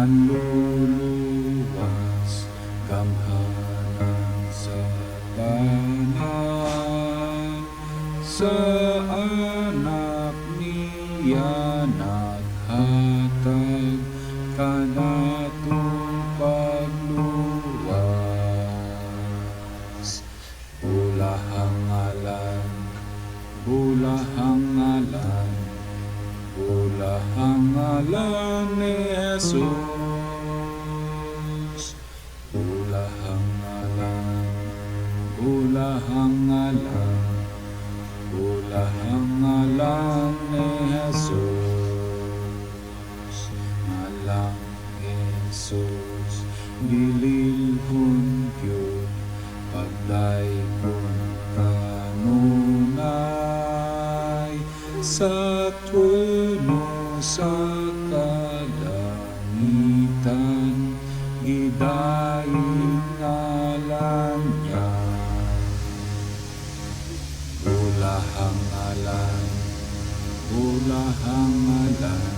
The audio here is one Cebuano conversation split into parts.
Manluluwas, gamhanan sa tanan. Sa Anak niya naghatag kanatong pagluwas. Bulahang ngalan, bulahang ngalan, bulahang ngalan ni Jesus. Bulahang ngalan, bulahang ngalan, bulahang ngalan ni Jesus. Ngalang Jesus, gililhon gyud, pagdaykon kanunay, sa trono sa kalangitan, gidaig ngalan niya. Bulahang ngalan, bulahang ngalan,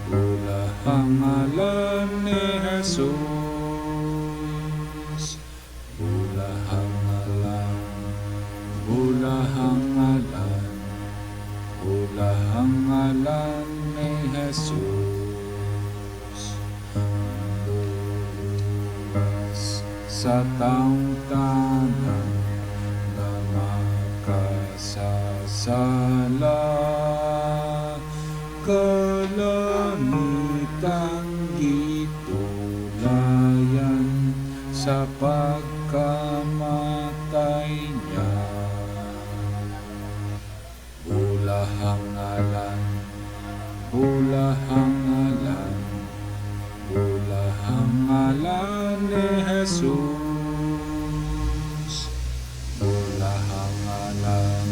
bulahang ngalan ni Jesus. Bulahang ngalan, bulahang ngalan, bulahang ngalan ni Jesus. Manluluwas sa taong tanan nga makasasala, kalangitan gitulayan sa pagkamatay niya. Bulahang ngalan, bulahang ngalan, bulahang ngalan ni Jesus. Bulahang ngalan,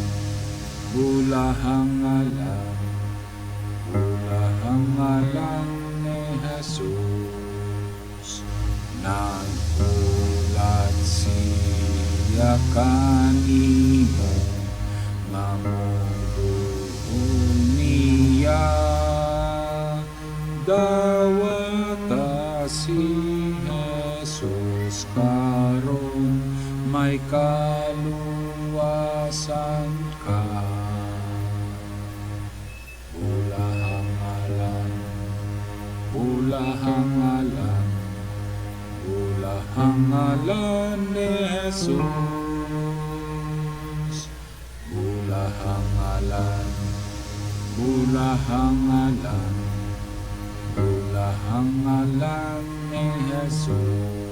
bulahang ngalan, bulahang ngalan ni Jesus. Naghulat siya kanimo nga moduol niya. Dawata si Jesus karon, may kaluwasan ka. Bulahang ngalan, bulahang ngalan, bulahang ngalan ni Jesus. Bulahang ngalan, bulahang ngalan, bulahang ngalan ni Jesus.